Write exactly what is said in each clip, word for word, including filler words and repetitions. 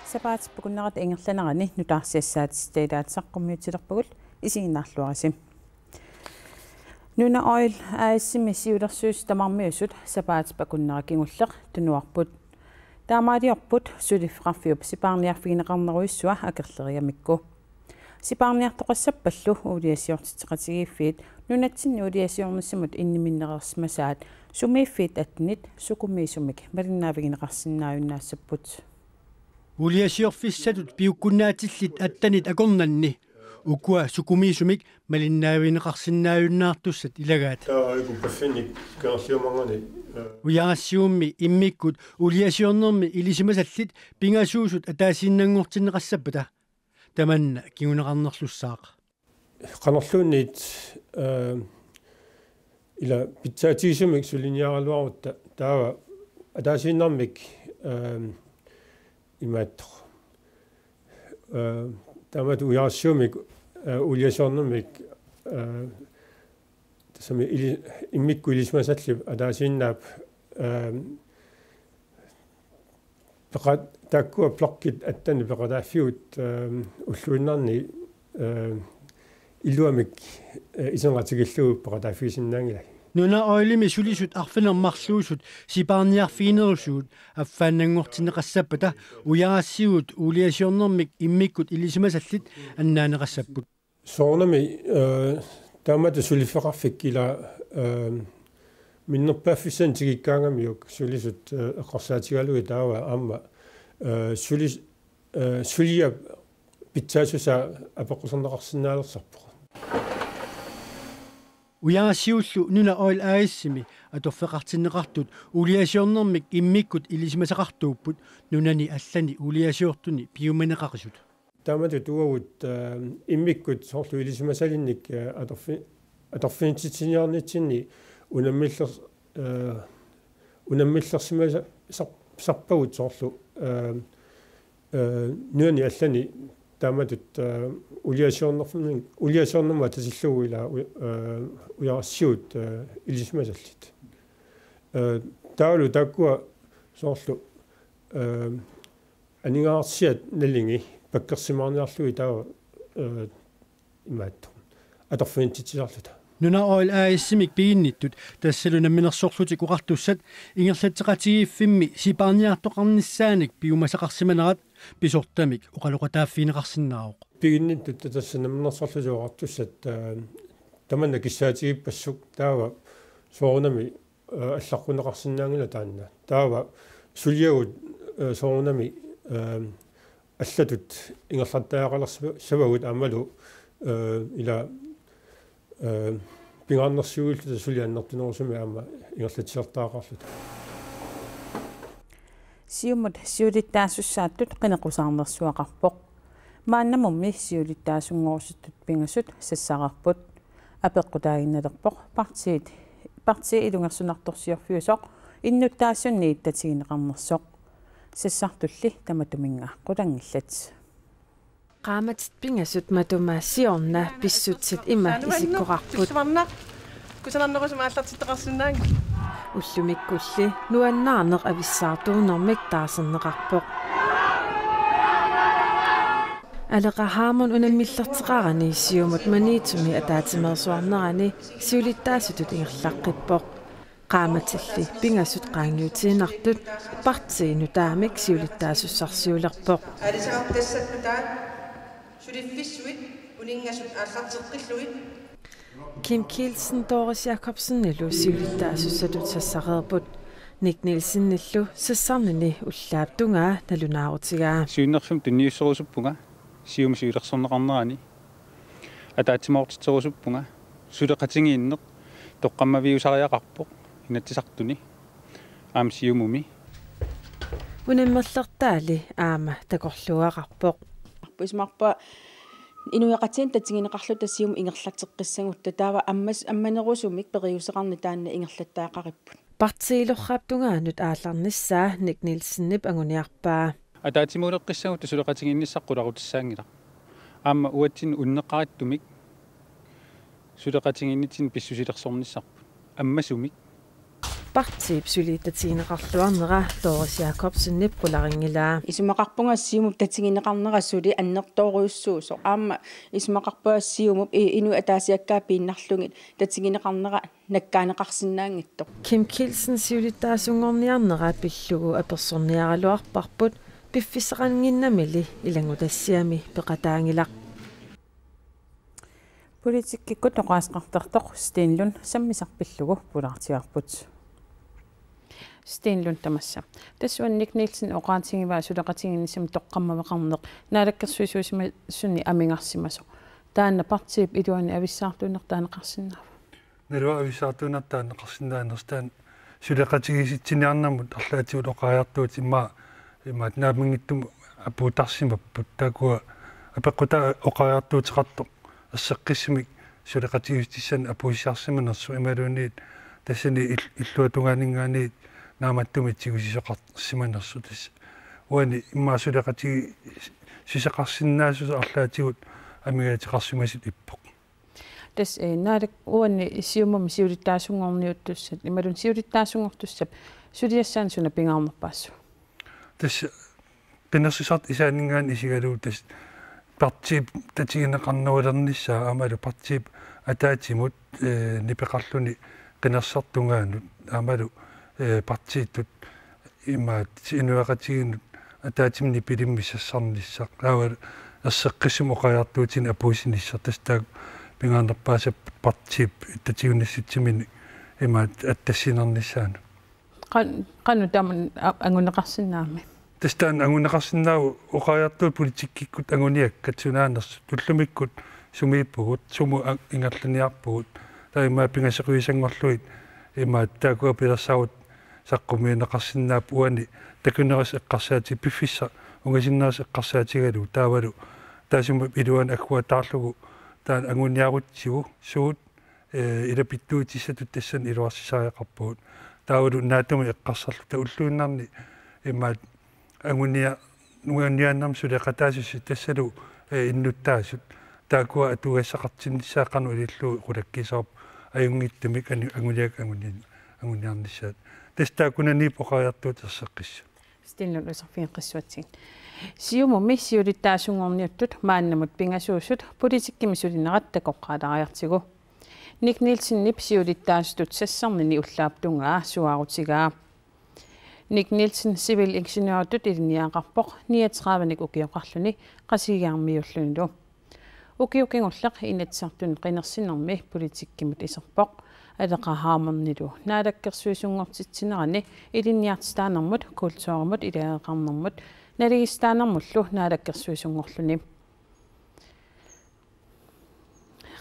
Sapaatip akunnerata ingerlanerani nutaarsiassaatissat ilaat saqqummiutilerpagut, isiginnaarluarisi. Nuna Oil A/S-imi siulersuisut tamarmiusut sapaatip akunnera kingulleq tunuarput. Taamaaliorput suliffeqarfiup sipaarniarfigineqarnerujussuaq akerleriamikku. Sipaarniartoqassappallu uuliasiortitseqatigiiffiit nunatsinni uuliasiornissamut inniminneqarsimasaat sumiiffiit attenit sukumiisumik malinnaavigineqarsinnaajunnaassapput. Uuliasiorfissatut piukkunnaatillit attenit akornanni ukua sukumiisumik malinnaavigineqarsinnaajunnaartussat ilagaat. Taava uku paffinnik kangerliumaarnani, eh. Ujarassiuummi immikkut uuliasiornermi ilisimasallit pingasuusut ataasiinnanngortinneqassappata tamanna kinguneqarnerlussaaq. Qanorluunniit, eh, ila pitsaatigisumik suliniaraluarutta taava ataasiinnarmik, eh, imaattoq. Eh, taamatut ujarassiuumik, eh, uuliasiornermik, eh, tassami ili-, immikkut ilisimasallip ataasiinnaap, eh, peqa-, taakkua blokkit attenit peqataaffigut, eh, ulluinnarni, eh, iluamik, eh, iserngatigiillugu peqataaffigisinnaanngilai. Nuna Oilimi sulisut arfineq-marluusut sipaarniarfiginerusugut affaannanngortinneqassappata ujarassiuut uuliasiornermik immikkut ilisimasallit annaaneqassapput. Soorunami, eh, taamatut suliffeqarfik ila, eh, minnerpaaffissanik tikikkaangamiuk sulisut, eh, eqqarsaatigalugit taava aamma, eh, sulis-, eh, suliap pitsaassusaa apeqquserneqarsinnaalersarpoq. Ujarassiuullu Nuna Oil A/S-imi atorfeqartinneqartut uuliasiornermik immikkut ilisimasaqartuupput nunani allani uuliasiortuni piumaneqarisut. Taamatut uagut, eh, immikkut soorlu ilisimasalinnik, eh, atorfi-, atorfinitsitsiniarnitsinni unammiller-, eh, unammillersimasa-, sar-, sarpagut soorlu, eh, eh, nunani allani taamatut, eh, uuliasiornermi-, uuliasiornermut atatillugu ila u-, eh, ujarassiuut, eh, ilisimasallit. Eh, taavalu taakkua soorlu, eh, aningaasarsiat nalingi pakkersimaarniarlugit taava, eh, imaattoq atorfinitsitsisarluta. Nuna Oil A/S-imik piginnittut tassalu Namminersorlutik Oqartussat ingerlatseqatigiiffimmi sipaarniartoqarnissaanik piumasaqarsimanerat pisortamik oqaloqataaffigineqarsinnaavoq. Piginnittut tassa Namminersorlutik Oqartussat, eh, tamanna kissaatigiippassuk taava soorunami, eh, allaqquneqarsinnaanngilaq taanna. Taava suliagut, eh, soorunami, eh, allatut ingerlattariaqalersi-, savagut aammalu, eh, ila, eh, pingaarnersiuilluta suli annertunerusumik aamma ingerlatsiartariaqarluta. Siumut siulittaasussaattut qineqqusaarnersuaqarpoq. Maannamummi siulittaasunngorusuttut pingasut sassararput. Apeqqutaaginnalerpoq partiit, partiit ilungersunartorsiorfiusoq innuttaasunniit tatigineqarnersoq. Sassartulli tamatuminnga qutanngillat. Qaammatit pingasut matuma siorna pissutsit ima isikkoqarput. Kusanarnerusumik aallartittoqarsinnaanngilaq. Ullumikkulli nuannaarneq avissaartuunnermik taarserneqarpoq. Aleqa Hammond unammillerteqarani Siumut Maniitsumi ataatsimeersuarnerani siulittaasutut ingerlaqqippoq. Qaammatilli pingasut qaangiutiinnartut partiit nutaamik siulittaasussarsiulerpoq. Aalisartassat nutaat suliffissuit uninngasut aallarteqqillugit. Kim Kielsen Doris Jakobsenilu siulittaasussatut sassareerput. Nick Nielsenillu sassarnini ullaap tungaa nalunaarutigaa. Siunnersuut tunniusserusuppunga Siumut siulersorneqarnerani. Ataatsimoortitserusuppunga. Suleqatigiinneq toqqammaviusariaqarpoq Inatsisartuni aamma Siumumi. Unammerlertaali aamma takorluugaqarpoq. Isumaqarpunga inuiaqatigiinnut tatigineqarluta Siumut ingerlateqqissagutta taava ammas-, ammanerusumik periuseqarneq taanna ingerlattariaqaripput. Partiilorraap tungaanut aallarnissaa Nick Nielsenip anguniarpaa. Ataatsimoorteqqissagutta suleqatigiinnissaq qularutissaanngilaq. Aamma uatsinnut unneqqarittumik suleqatigiinnitsinni pissusilersornissarput. Ammasumik. partiip suli tatigineqarluarnera Doris Jakobsenip qularinngilaa. Isumaqarpunga Siumup tatigineqarnera suli annertoorujussuusoq. Aamma isumaqarpunga Siumup i-, inuit ataasiakkaat piinnarlugit tatigineqarnera nakkaaneqarsinnaanngitsoq. Kim Kielsen siulittaasunngorniarnera pillugu apersorniaraluarparput piffissaqannginnamili ilanngutassiami peqataanngilaq. Politikkikkut oqaaseqartartoq Sten Lund sammisaq pillugu pulaartigaarput. Sten Lund tamassa. Tassa uani Nick Nielsen oqaatigivaa suleqatigiinnissamut toqqammaveqarneq naalakkersuisuusimasuni amigarsimasoq. Taanna partiip iluani avissaartuunnertaaneqarsinnaava? Naluara avissaartuunnertaaneqarsinnaanersoq taanna suleqatigiissitsiniarnermut arlaatigut oqariartuutit immaqa, immaqa naammanngitsumik apuuttarsimapput, taakkua apeqqutaa oqariartuuteqartoq erseqqissumik suleqatigiissutissanik apuussiarsimanersoq imaluunniit tassani ill-, illuatungaaninngaanniit naammattumik tigusisoqarsimanersoq, tassa uani immaqa suleqatigiissuseqarsinnaassuseq arlaatigut amigaateqarsimasutut ippoq. Tassa, eh, naalak-, uani Siumumi siulittaasunngorniuttussat, imaluunniit siulittaasunngortussap suliassaani suna pingaarnerpaassaaq? Tassa qinersisartut isaanninngaanniit isigalugu tassa partiip tatigineqarnerulernissaa aammalu partiip ataatsimut, eh, nipeqarluni qinersisartut tungaanut aammalu, eh, partiitut imaattoq inuiaqatigiinnut ataatsimut nipilimmik sassarnissaq. Taava erseqqissumik oqariartuutinik apuussinissaq. Tassa taakku pingaarnerpaassapput partiip tatigunissutsimini imaattoq attassiinnarnissaanut. Qan-, qanoq taama a-, anguneqarsinnaammi? Tassa taanna anguneqarsinnaavoq oqariartuut politikkikkut anguniakkat sunaanersut. Ullumikkut sumiippugut, sumut a-, ingerlaniarpugut. Taava imaattoq pingasoqiusanngorlugit imaattoq taakkua pilersaarutit saqqummiunneqarsinnaapput uani takunerisat eqqarsaati-, piffissaq ungasinnerisaq eqqarsaatigalugu taavalu taassuma iluani agguataarlugu taanna anguniarutsigu suut, eh, ilapittuutissatut tassani iluarsisariaqarpugut. Taavalu naatsumik eqqarsarluta ulluinnarni imaattoq angunia-, anguniaannarmik suleqataasussat tassalu, eh, innuttaasut. Taakkua atugassaqartinnissaat qanoq ilillugu qulakkiissavarput ajunngitsumik ani-, anguniak-, anguni-, anguniarnissaat. Tassa taakkunaniippoq oqariartuutit erseqqissut. Sten Lund, uterfigeqqissuatsigit. Siumumi siulittaasunngorniuttut maannamut pingasuusut politikkimi sulinerat takoqqaalaariartigu. Nick Nielsenip siulittaasutut sassarnini ullaap tungaa suaarutigaa. Nick Nielsen civilingeniøritut ilinniagaqarpoq niogtredivenik ukioqarluni Qasigiannguarmiuullunilu. Ukioq kingulleq Inatsisartuni qinersinermi politikkimut iserpoq. Aleqa Hammondillu naalakkersuisunngortitsinerani ilinniartitaanermut, kulturimut, ilageeqarnermut, naligiissitaanermullu naalakkersuisunngorluni.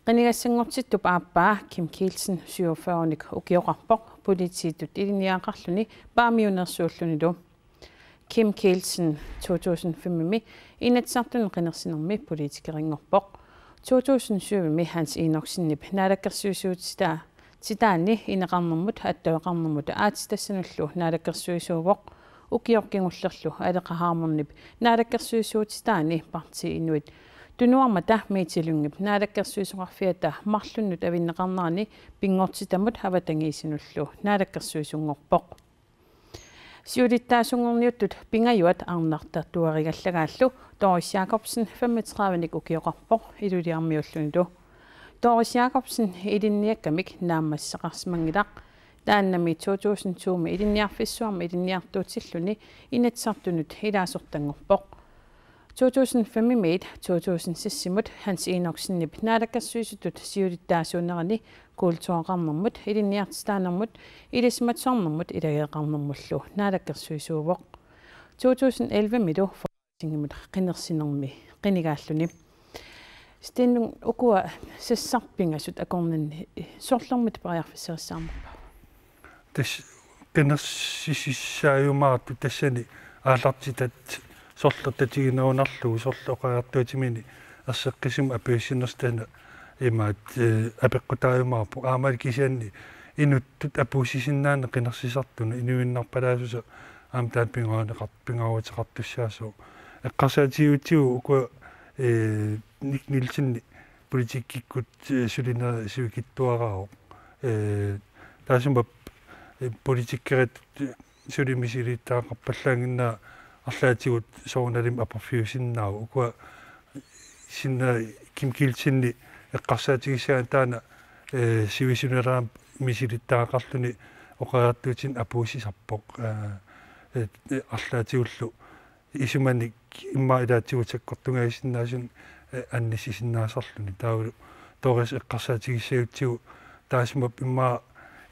Qinigassanngortittup aappaa Kim Kielsen syvogfyrrenik ukioqarpoq politiitut ilinniagaqarluni Paamiuneersuullunilu. Kim Kielsen to tusind femimi Inatsisartuni qinersinermi politikerinngorpoq. To tusind syvimi Hans Enoksenip naalakkersuisuutitaa-, titaani ineqarnermut, attaveqarnermut aatsitassanullu naalakkersuisuuvoq. Ukioq kingullerlu Aleqa Hammondip naalakkersuisuutitaani Partii Inuit Tunuarmata Mette Lyngep naalakkersuisoqarfiata marlunnut avinneqarnerani pinngortitamut avatangiisinullu naalakkersuisunngorpoq. Siulittaasunngorniuttut pingajuat arnartatuarigallagaallu Doris Jakobsen femogtredivenik ukioqarpoq Ilulissarmiuullunilu. Doris Jakobsen ilinniakkamik naammassisaqarsimanngilaq. Taannami to tusind to-mi ilinniarfissuarmi ilinniartuutilluni Inatsisartunut ilaasortanngorpoq. To tusind fem-imiit to tusind seks-imut Hans Enoksenip naalakkersuisutut siulittaasuunerani kultureqarnermut, ilinniartitaanermut, ilisimatusarnermut ilageeqarnermullu naalakkersuisuuvoq. To tusind elleve-milu Folketingimut qinersinermi qinigaalluni. Sten Lund, ukua sassarpingasut akornanni sorlermita periarfissarissaarnerpa? Tassa qinersisissaajumaartut tassani aallartitat sorleq tatiginerunarlugu sorleq oqariartuutimini erseqqissumik apuussinersoq taanna imaattoq, eh, apeqqutaajumaarpoq. Aammalu kisianni inuttut apuussisinnaaneq qinersisartunut inuinnarpalaassuseq aamma taanna pingaaruteqar-, pingaaruteqartussaasoq. Eqqarsaatigiutsigu ukua, eh, Nick Nielsen politikkikkut, eh, sulineq sivikitsuaraavoq. Eh, taassuma Politikkerit suli misilittagaqarpallaannginnera arlaatigut soorunalimi aporfiusinnaavoq. Ukua sinna Kim Kielsenip eqqarsaatigissagaanni taanna, eh, sivisunerani misilittagaqarluni oqariartuutini apuussisarpoq. Eh, eh, arlaatigullu isumanik immaqa ilaatigut sakkortugaasinnaasunut, eh, annissisinnaasarluni. Taavalu Doris eqqarsaatigissagutsigu taassuma immaqa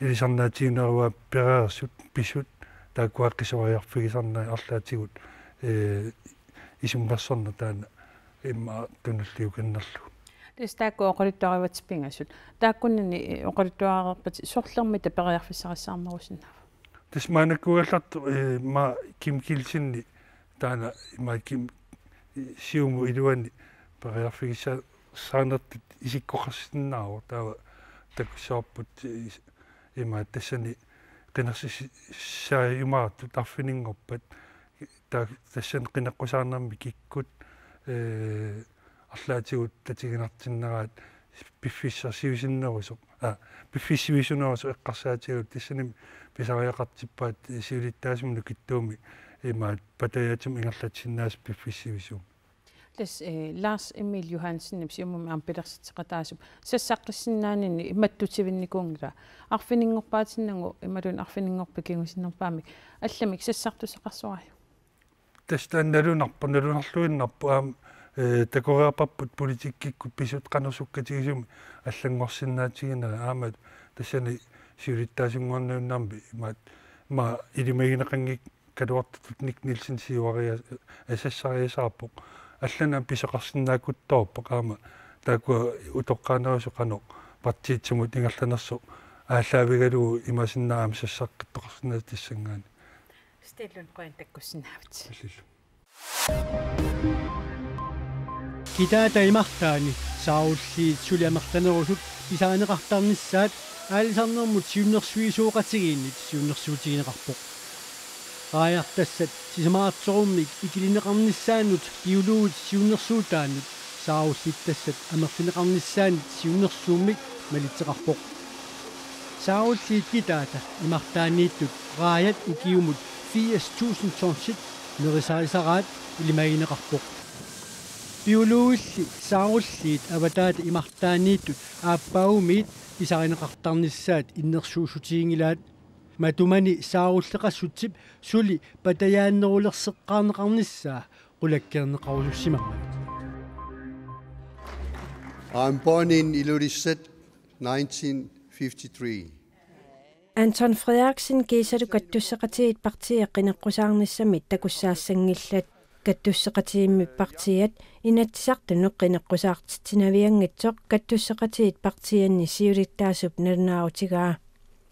ilisarnaatiginerugaat pereersut, pisut, taakkua qisuariarfigisarnerat arlaatigut, eh, isummersorneq taanna immaqa tunuliukannerlugu. Tassa taakku oqaluttuarivatit pingasut. Taakkunani, eh, oqaluttuareerpat sorlermita periarfissarissaarnerusinnaava? Tassa maannakkuugallartoq, eh, ma Kim Kielsenip taanna ima Kim, eh, Siumup iluani periarfigissaanertut isikkoqarsinnaavoq, taava takussavarput, eh, ima tassani qinersissaajumaartut arfininngorpat, ta-, tassani qineqqusaarnermi kikkut, eh, arlaatigut tatiginartinneraat piffissaq sivisunerusoq, aa, piffissaq sivisunerusoq eqqarsaatigalugu, tassanimi pisariaqartippaat siulittaasumik nukittuumik imaat patajaatsumik ingerlatissinnaasut piffissaq sivisuumik. Tassa, eh, Lars Emil Johansenip Siumumi aamma pilersitseqataasup sassaqqissinnaanerni mattutivinnikuunngilaa. Arfininngorpaatinnagu imaluunniit arfininngorpat kingusinnerpaamik allamik sassartussaqarsoraajuk? Tassa taanna nalunarpoq, nalunarluinnarpoq aamma, eh, takoreerparput politikkikkut pisut qanoq sukkatigisumik allanngorsinnaatiginera, aamma tassani siulittaasunngorniunnermi imaat, ima ilimagineqanngikkaluartutut Nick Nielsen siuaria-, eh, sassariasaarpoq. Allanik aamma pisoqarsinnaakkuttoorpoq, aamma taakkua utoqqaanerusut qanoq partiitsumut ingerlanersoq aallaavigalugu imaasinnaapput aamma sassaqqittoqarsinnaasut tassanngaanniit. Stillun qujan takkussinnaavit. Illillu. Kitaata imartaani saarulliit suli amerlanerusut pisarineqartarnissaat aalisarnermut siunnersuisoqatigiinnit siunnersuutigineqarpoq. Raajartassat sisamarartorummik ikilineqarnissaannut biologit siunnersuutaannut saarullittassat amerlineqarnissaannit siunnersuummik malitseqarpoq. Saarulliit kitaata imartaaniittut raajat ukiumut firs tusind tonsit nerisarisaraat ilimagineqarpoq. Biologilli saarulliit avataata imartaaniittut aappaagumiit pisarineqartarnissaat innersuussutiginngilaat. Matumani saarulleqassutsip suli patajaannerulerseqqaarneqarnissaa qulakkeerneqarusussimammat. Armbånd ind Ilulissat nineteen fifty-three. Anton Frederiksen kiisalu kattusseqatigiit partiit qineqqusaarnissamik takussaassanngillat. Kattusseqatigiimmi partiit Inatsisartunut qineqqusaartitsinavianngitsoq kattusseqatigiit partiinni siulittaasup nalunaarutigaa.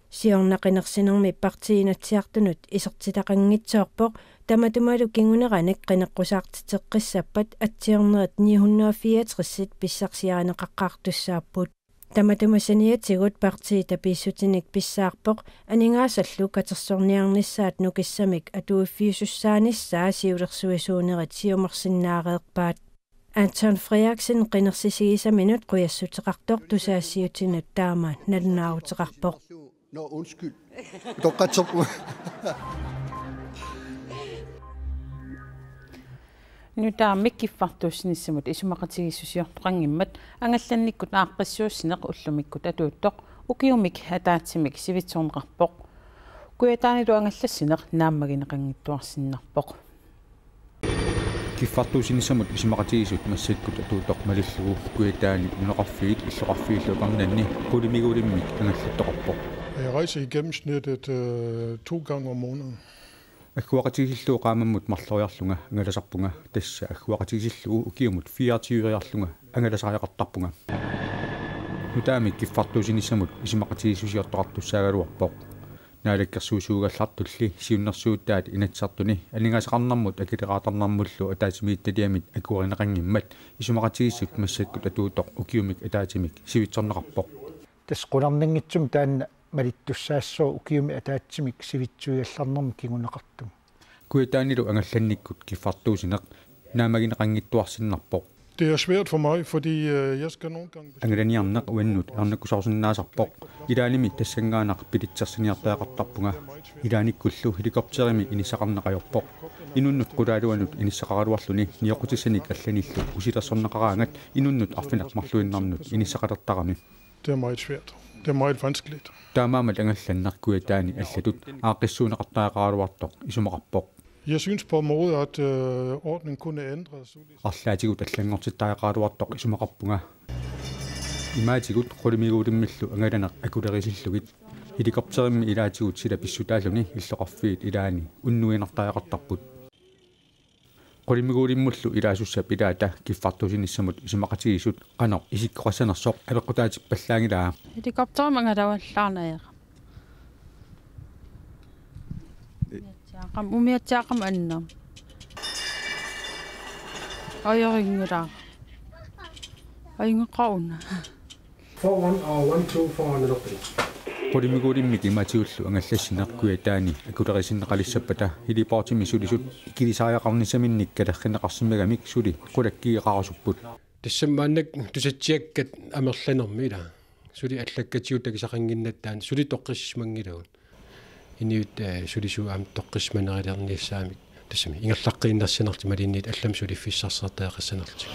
Siorna qinersinermi partii Inatsisartunut isertitaqanngitsoorpoq, tamatumalu kinguneranik qineqqusaartitseqqissappat atsiornerit ni hundrede fireogtres pissarsiarineqaqqaartussaapput. Tamatuma saniatigut partiit apiissutinik pissaarpoq aningaasallu katersorniarnissaat nukissamik atuiffiusussaanissaa siulersuisuunerit siumersinnaareerpaat. Anton Frederiksen qinersisigisaminut qujassuteqartoq tusagassiuutinut taama nalunaaruteqarpoq. Nå, undskyld. Utoqqatserpunga. Nutaamik kiffartuussinissamut isumaqatigiissusiortoqanngimmat angallannikkut aaqqissuussineq ullumikkut atuuttoq ukiumik ataatsimik sivitsorneqarpoq. Kujataanilu angallassineq naammagineqanngittuarsinnarpoq. Kiffartuussinissamut isumaqatigiissut massakkut atuuttoq malillugu Kujataani nunaqarfiit illoqarfiillu akornanni qulimigulimmik angallattoqarpoq. Jeg rejser i gennemsnittet, øh, to gange om måneden. Agguaqatigiissillugu qaammammut marloriarlunga angalasarpunga, tassa agguaqatigiissillugu ukiumut fireogtyveriarlunga angalasariaqartarpunga. Nutaamik kiffartuussinissamut isumaqatigiissusiortoqartussaagaluarpoq. Naalakkersuisuugallartulli siunnersuutaat Inatsisartuni aningaasaqarnermut akileraartarnermullu ataatsimiititaliamit akuerineqanngimmat isumaqatigiissut massakkut atuuttoq ukiumik ataatsimik sivitsorneqarpoq. Tassa qularnanngitsumik taanna malittussaassooq ukiumik ataatsimik sivitsuigallarnermik kinguneqartumik. Kujataanilu angallannikkut kiffartuussineq naammagineqanngittuarsinnarpoq. Det er svært for mig, fordi øh, jeg skal nogle gange... Angalaniarneq uannut ernakkusoorsinnaasarpoq. Ilaanimi tassanngaannaq bilitsersiniartariaqartarpunga. Ilaanikkullu helikopterimi inissaqarneq ajorpoq. Inunnut qulaaluanut inissaqaraluarluni nioqqutissanik allanillu usilersorneqaraangat inunnut arfineq-marluinnarnut inissaqalertarami. Det er meget svært. Det er meget vanskeligt. Taamaammat angallanneq Kujataani allatut aaqqissuunneqartariaqaraluartoq isumaqarpoq. Jeg synes på en måde, at øh, ordningen kunne ændres. Arlaatigut allanngortittariaqaraluartoq isumaqarpunga. Imaatigut qulimiguulimmillu angalaneq akulerisillugit. Helikopterimmi ilaatigut sila pissutaalluni illoqarfiit ilaanni unnuinnartariaqartarput. Qulimiguulimmullu ilaasussap ilaata kiffartuussinissamut isumaqatigiissut qanoq isikkoqassanersoq apeqqutaatippallaanngilaa. Helikopterimi angalavallaarneq ajorama. Umiatsiaaqqami, umiatsiaaqqami anna. Ajorinngilaa. Ajorinngilaa una. Foran og one two for Nørrebro. Qulimiguulimmik imaatigullu angallassineq Kujataani akulerisinnaqalissappata heliportimi sulisut ikilisariaqarnissaminnik kalerrinneqarsimagamik suli qulakkeeqarusupput. Tassami maannakkut tusatsiakkat amerlanermi ila. Suli allakkatigut takusaqannginnatta taanna suli toqqissisimanngilaq. Inuit øh, sulisut aamma toqqissisimanerulerniassagamik. Tassami ingerlaqqiinnarsimanerlutik imaluunniit allamik suliffissarsiortariaqassanerlutik.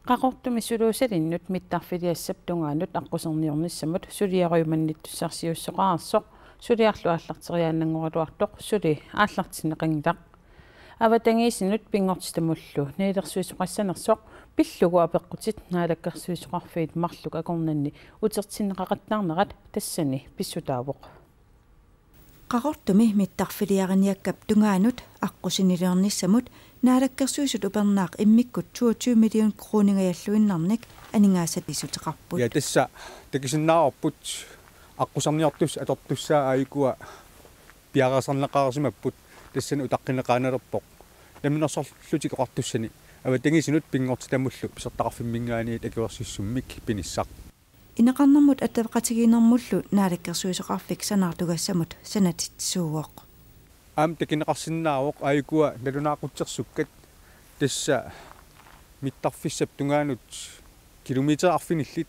Qaqortumi suluusalinnut mittarfiliassap tungaanut aqquserniornissamut suliarujumannittussarsiuissoqartoq suliarlu aallarteriaannanngoraluartoq suli aallartinneqanngilaq. Avatangiisinut pinngortitamullu nalilersuisoqassanersoq pillugu apeqqutit naalakkersuisoqarfiit marluk akornanni utertinneqaqattaarnerat tassani pissutaavoq. Qaqortumi mittarfiliariniakkap tungaanut aqqusinilernissamut Naalakkersuisut upernaaq immikkut toogtyve million kroningajalluinnarnik aningaasaliissuteqarput. Ja, tassa takusinnaavarput aqqusiniortussat atortussat aajukua piareersarneqarsimapput, tassani utaqqineqaanalerpoq. Namminersorlutik Oqartussani avatangiisinut pinngortitamullu pisortaqarfimminngaanniit akuersissummik pinissaq. Ineqarnermut attaveqatigiinnermullu Naalakkersuisoqarfik sanaartugassamut sanatitsisuuvoq. Aamma takuneqarsinnaavoq aajukua nalunaaqutsersukkat, tassa mittarfissap tungaanut kilometer arfinillit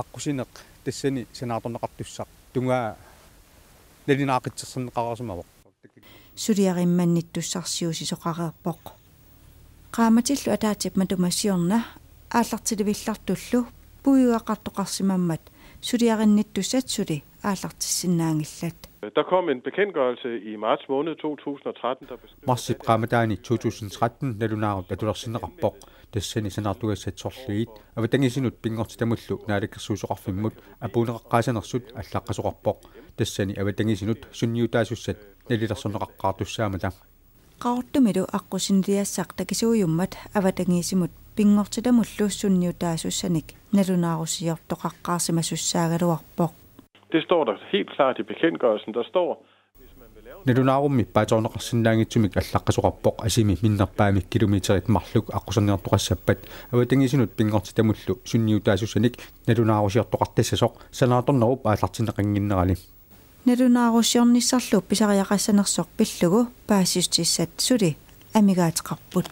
aqqusineq tassani sanaartorneqartussaq tungaa nalunaaqutsersorneqarsimavoq. Suliarimmannittussarsiuisoqareerpoq. Qaammatillu ataatsip matuma siorna aallartilivillartullu puigugaqartoqarsimammat suliarinnittussat suli aallartissinnaanngillat. Der kom en bekendtgørelse i marts måned to tusind og tretten, der beskriver... Marsip qaammataani to tusind tretten nalunaarut atulersinneqarpoq. Tassani sanaartugassat sorliit avatangiisinut pinngortitamullu Naalakkersuisoqarfimmut apuunneqaqqaassanersut allaqqasoqarpoq. Tassani avatangiisinut sunniutaasussat nalilersorneqaqqaartussaammata. Qaqortumilu aqqusiniliassaq takisuujummat avatangiisimut pinngortitamullu sunniutaasussanik nalunaarusiortoqaqqaarsimasussaagaluarpoq. Det står der helt klart i bekendtgørelsen. Der står, nalunaarummi paatsoorneqarsinnaanngitsumik allaqqasoqarpoq asimi minnerpaamik kilometerit marluk aqquserniortoqassappat avatangiisinut pinngortitamullu sunniutaasussanik nalunaarusiortoqartassasoq sanaartornerup aallartinneqannginnerali. Nalunaarusiornissarlu pisariaqassanersoq pillugu paasissutissat suli amigaateqarput.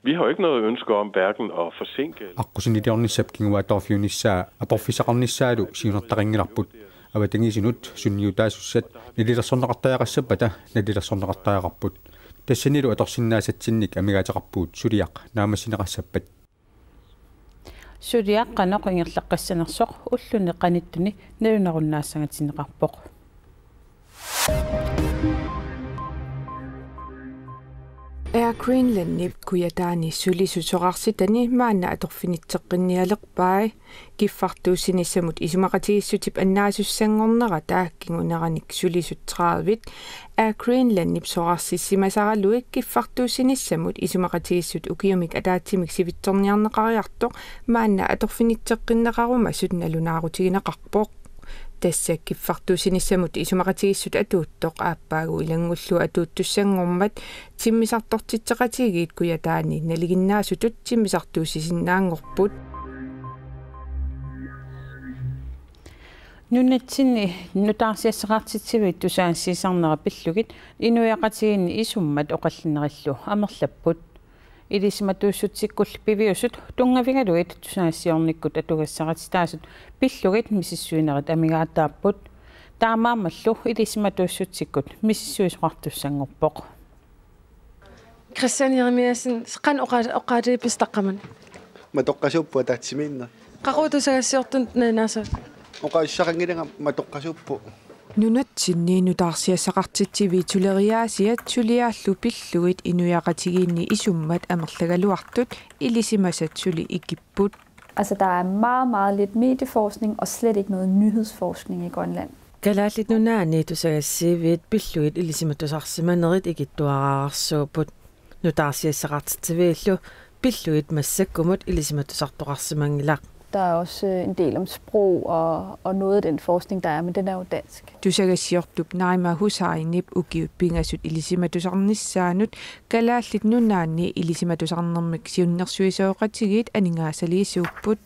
Vi har jo ikke noget ønske om hverken at forsinke eller... Aqqusiniliornissap kinguaattoorfiunissaa aporfissaqarnissaalu siunertaqanngilarput. Avatangiisinut sunniutaasussat nalilersorneqartariaqassappata nalilersorneqartariaqarput. Tassanilu atorsinnaasatsinnik amigaateqarpugut suliaq naammassineqassappat. Suliaq qanoq ingerlaqqissanersoq ulluni qanittuni nalunarunnaassangatinneqarpoq. Air Greenlandip Kujataani sulisut sorarsitani maanna atorfinitseqqinnialerpai. Kiffartuussinissamut isumaqatigiissutip annaasussanngornerata kinguneranik sulisut tredive Air Greenlandip sorarsissimasaraluit kiffartuussinissamut isumaqatigiissut ukiumik ataatsimik sivitsorniarneqariartoq maanna atorfinitseqqinneqarumasut nalunaarutigineqarpoq. Tassa kiffartuussinissamut isumaqatigiissut atuuttoq aappaagu ilanngullugu atuuttussanngormat timmisartortitseqatigiit Kujataani nalinginnaasutut timmisartuussisinnaanngorput. Nunatsinni nutaarsiassaqartitsiviit tusagassiisarnerat pillugit inuiaqatigiinni isummat oqallinnerillu amerlapput. Ilisimatuussutsikkulli piviusut tunngavigalugit tusagassiornikkut atugassarititaasut pillugit misissuinerit amigaataapput. Taamaammallu ilisimatuussutsikkut misissuisoqartussanngorpoq. Kristian Jeremiassen, qanoq oqa-, oqaatigippisi taqqamani? Matoqqasuupput ataatsimiinneq. Qaqugu tusagassiortunut nalunaasavat? Oqaaseqanngilanga matoqqasuupput. Nunatsinni nutaarsiassaqartitsiviit suleriaasiat suliaallu pillugit inuiaqatigiinni isummat amerlagaluartut ilisimasat suli ikipput. Altså, der er meget, meget lidt medieforskning og slet ikke noget nyhedsforskning i Grønland. Kalaallit Nunaanni tusagassiiviit pillugit ilisimatusarsimanerit ikittuararsuupput. Nutaarsiassaqartitsiviillu pillugit massakkumut ilisimatusartoqarsimanngilaq. Der er også øh, en del om sprog og, og noget af den forskning, der er, men den er jo dansk. Tusagassiortup Naima Husseinip ukiut pingasut ilisimatusarnissaanut Kalaallit Nunaanni ilisimatusarnermik siunnersuisoqatigiit aningaasaliisuupput.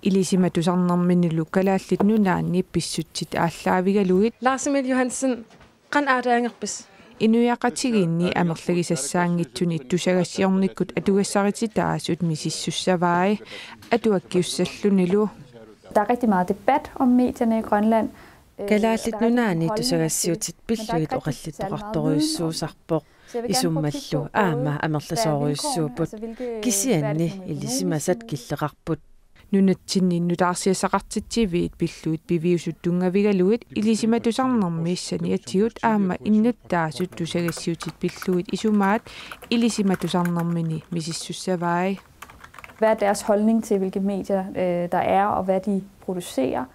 Ilisimatusarnerminilu Kalaallit Nunaanni pissutsit aallaavigalugit. Lars Emil Johansen, qanoq aalajangerpisi? Inuiaqatigiinni amerlagisassaanngitsuni tusagassiornikkut atugassarititaasut misissussavai atuakkiussallunilu. Der er rigtig meget debat om medierne i Grønland. Øh, Kalaallit der er rigtig mange Nunaanni holdninger til det, tusagassiutit men der er ikke pillugit rigtig særlig meget viden om det. Oqallittoqartorujussuusarpoq. Så jeg vil gerne prøve at kigge på, isummallu aamma øh, hvad er vilkårene, amerlasoorujussuupput. Altså, hvilke, hvad er det for nogle økonomiske muligheder? Kisianni ilisimasat killeqarput. Nunatsinni nutaarsiassaqartitsiviit pillugit piviusut tunngavigalugit ilisimatusarnermi saniatigut aamma innuttaasut tusagassiutit pillugit isumaat ilisimatusarnermini misissussavai. Hvad er deres holdning til, hvilke medier øh, der er, og hvad de producerer?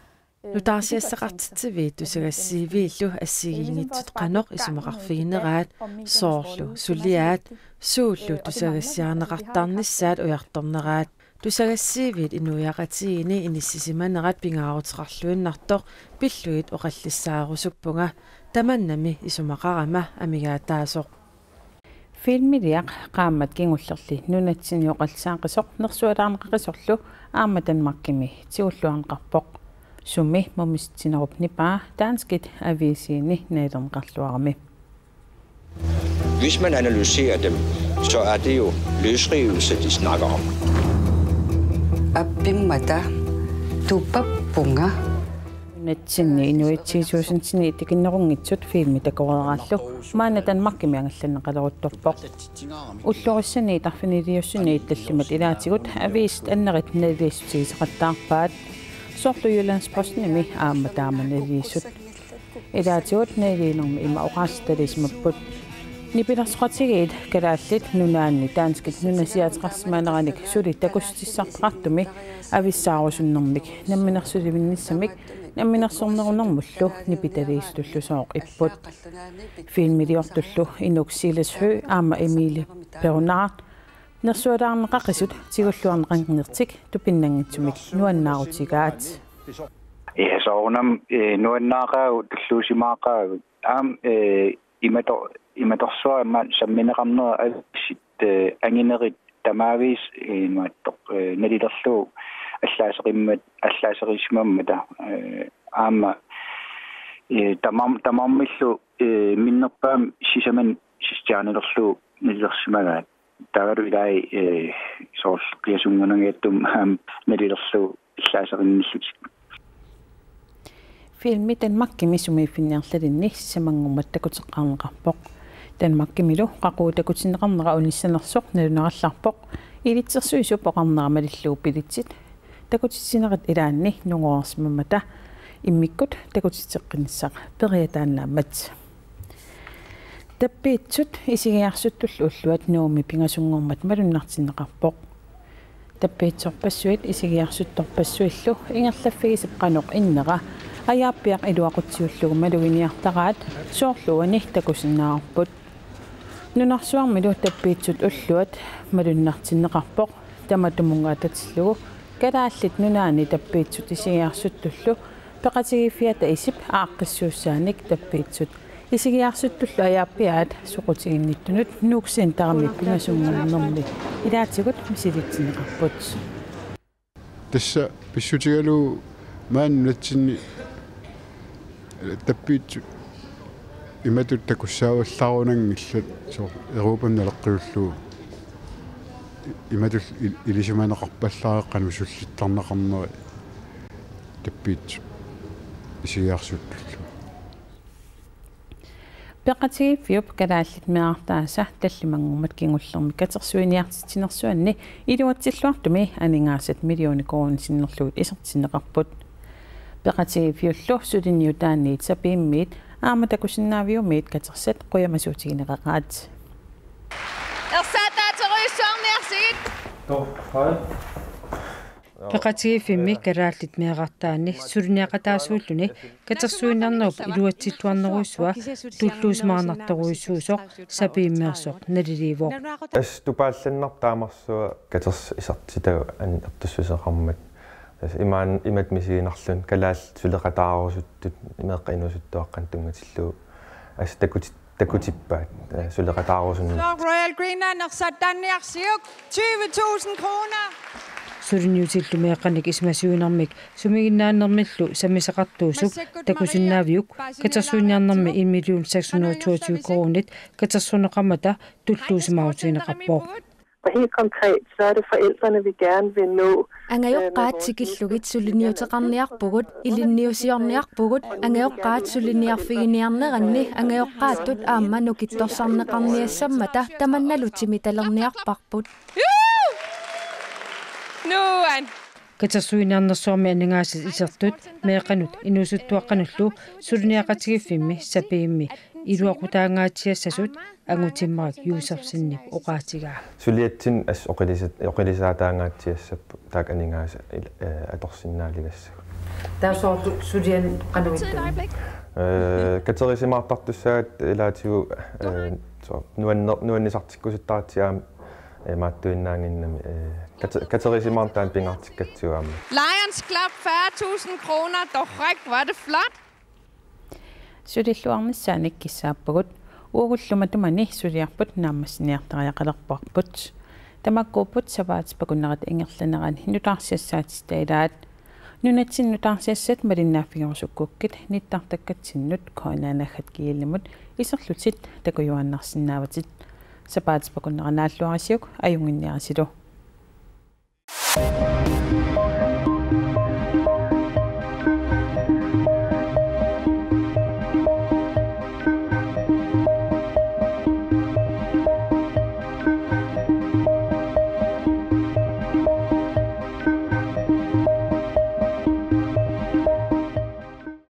Nutaarsiassaqartitsiviit tusagassiiviillu assigiinngitsut qanoq isumaqarfigineraat, soorlu suliaat, suullu tusagassiarneqartarnissaat ujartorneraat. Tusagassiiviit inuiaqatigiinni inissisimanerat pingaaruteqarluinnartoq pillugit oqallissaarusupput, tamannami isumaqarama amigaataasoq. Filmiliaq qaammat kingullerli nunatsinni oqallissaaqisoq nersualaarneqaqisorlu aamma Danmarkimi tigulluarneqarpoq. Sumi mumisitsinerup nipaa danskit aviisiinni nalilerneqarluarami. Hvis man analyserer dem, så er det jo løsrivelse, de snakker om. Appimmata tupappunga. Nunatsinni inuit ti tusind tikinngunngitsut filmi takoreeraallu maanna Danmarkimi angallanneqaleruttorpoq. Ullorissani arfiniliussani tallimat ilaatigut aviisit annerit naliliissutigisaqattaarpaat. Soorlu Jyllands-Postenimi aamma taama naliliissut. Ilaatigut naliliinermi ima oqaaseq taliisimapput. Nipilersoqatigiit Kalaallit Nunaanni danskit nunasiaateqarsimaneranik suli takussutissartaqartumi avissaarusunnermik namminersulivinnissamik namminersornerunermullu nipitaliisutullusooq ipput. Filmiliortullu Inuk Silas Høegh aamma Emilie Bernard nersualaarneqaqisut tigulluarneqanngitsumik tupinnanngitsumik nuannaarutigaat. Ja, soorunami, eh, nuannaaqaagut, tulluusimaaqaagut. Aamma, eh, imato-, imatorsuarmik sammineqarnera aviisit, eh, anginerit tamaviisa, eh, imaattoq, eh, nalilerlugu allaaseqimmat-, allaaserissimammata, eh, aamma, eh, tamar-, tamarmillu, eh, minnerpaamik sisamanik sisitaanilerlugu nalilersimagaat. Taavalu ilai, eh, soorlu qiasunngunavianngitsumik aamma nalilerlugu allaaserinnillutik. Filmi Danmarkimi sumiiffinni arlalinni sisamanngormat takuteqqaarneqarpoq. Danmarkimilu qaqugu takutinneqarnera unissanersoq nalunaarallarpoq. Ilitsersuisup oqarnera malillugu billetsit takutitsinerit ilaanni nungoreersimammata immikkut takutitseqqinnissaq periataannaammat. Tappiitsut isigiarsuttullu ulluat Nuummi pingasunngormat malunnartinneqarpoq. Tappiitsorpassuit isigiarsuttorpassuillu ingerlaffigisap qanoq innera ajaappiaq iluaqutsiullugu maluginiartaraat soorlu uani takusinnaavarput. Nunarsuarmilu tappiitsut ulluat malunnartinneqarpoq tamatumunnga atatillugu Kalaallit Nunaanni tappiitsut isigiarsuttullu peqatigiiffiata isip aaqqissuussaanik tappiitsut isigiarsuttullu ajaappiaat soqutiginnittunut Nuuk Centerimi pingasunngornermi ilaatigut misilitsinneqarput. Tassa pissutigalugu maani nunatsinni tappiitsut imatut takussaavallaarunanngillat soorlu Europami naleqqiullugu. Imatut il-, ilisimaneqarpallaaqaaq qanoq sullittarneqarneri tappiit isigiarsuuttullu. Peqatigiiffiup Kalaallit Meerartaasa tallimanngormat kingullermi katersuiniartitsinersuanni iluatsilluartumi aningaasat millionit koruunit sinnerlugit isertinneqarput. Peqatigiiffiullu suliniutaanniit Sapiimmiit aamma takusinnaaviumiit katersat qujamasuutigineqaqaat. Ersaattaaterujussuarniarsigit. Peqatigiiffimmi Kalaallit Meerartaanni suliniaqataasuulluni katersuiniarnerup iluatsilluarnerujussuaq tulluusimaarnartorujussuusoq Sapiimmeersoq naliliivoq. Assut tupaallannartoq taamarsuaq katersup isertitagut annertussuseqarmat. Tassa imaan-, imatut misiginarluni kalaallit suleqataarusuttut meeqqat inuusuttuaqqanut tunngatillugu assut takuti-, takutippaat, eh, suleqataarusunneq. Royal Greenland ersattanniarsiuk tyve tusind kroner. Suliniutillu meeqqanik isimasuinermik sumiginnaanermillu sammisaqartuusup takusinnaaviuk katersuiniarnermi en million seks hundrede og toogtyve koruunit katersorneqarmata tulluusimaarutigineqarpoq. Og helt konkret, så er det forældrene, vi gerne vil nå. Angajoqqaat tikillugit suliniuteqarniarpugut, ilinniusiorniarpugut, angajoqqaat suliniarfiginiarneranni angajoqqaattut aamma nukittorsarneqarniassammata tamannalu timitalerniarparput. Juu! Nuan! Katersuiniarnersuarmi aningaasat isertut meeqqanut inuusuttuaqqanullu suliniaqatigiiffimmi Sapiimmi iluaqutaangaatsiassasut Angutimmarik Josefsenip oqaatigaa. Suliatsinni assut oqilisat-, oqilisaataangaatsiassapput taakku aningaasat il-, eh, atorsinnaaligassagut. Taava soorlu suliani qanoq ittunik? Eh, katerisimaartartussaagatta ilaatigut, eh, so-, nuanner-, nuannisartikkusuttaratsigu aamma, eh, imaattuinnaannginnami, eh, kate-, katerisimaarneq taanna pingaartikkatsigu aamma. Lions Club fyrre tusind kroner, Dorrik, hvor er det flot. Sulilluarnissaanik kissaappagut. Uagullu matumani suliarput naammassiniartariaqalerparput. Tamakkuupput sapaatip akunnerata ingerlanerani nutaarsiassaatita ilaat. Nunatsinni nutaarsiassat malinnaaffigerusukkukkit nittartakkatsinnut K N R naggat G L-imut iserlutit takujuaannarsinnaavatit. Sapaatip akunnera naalluarisiuk ajunnginniarisilu.